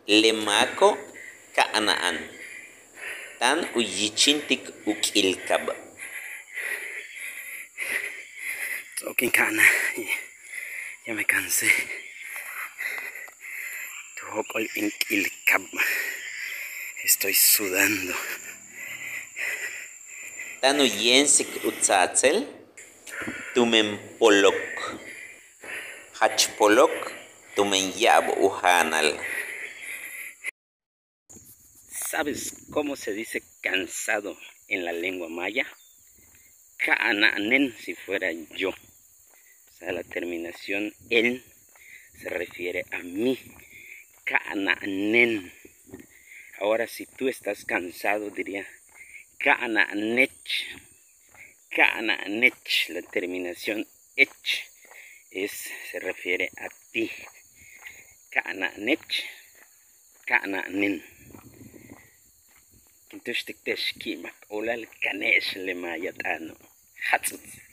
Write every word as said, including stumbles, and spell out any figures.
Le máaco' ka'ana'an táan u yichint'ic u k'iil cab. Ts'o'ok in ka'ana'an. Ya me cansé. Tu jóok'ol in k'iil cab. Estoy sudando. Táan u yéemsic u tsáatsel tumen poloc. Jach poloc tumen ya'ab u jáanal. ¿Sabes cómo se dice cansado en la lengua maya? Ka'ana'nen, si fuera yo. O sea, la terminación en se refiere a mí. Ka'ana'nen. Ahora, si tú estás cansado, diría ka'ana'nech. Ka'ana'nech, la terminación ech es, se refiere a ti. Ka'ana'nech, ka'ana'nen. Kin túuxtik te'ex ki'imak, o'olal kane'ex le maaya t'aano'. Jats'uts.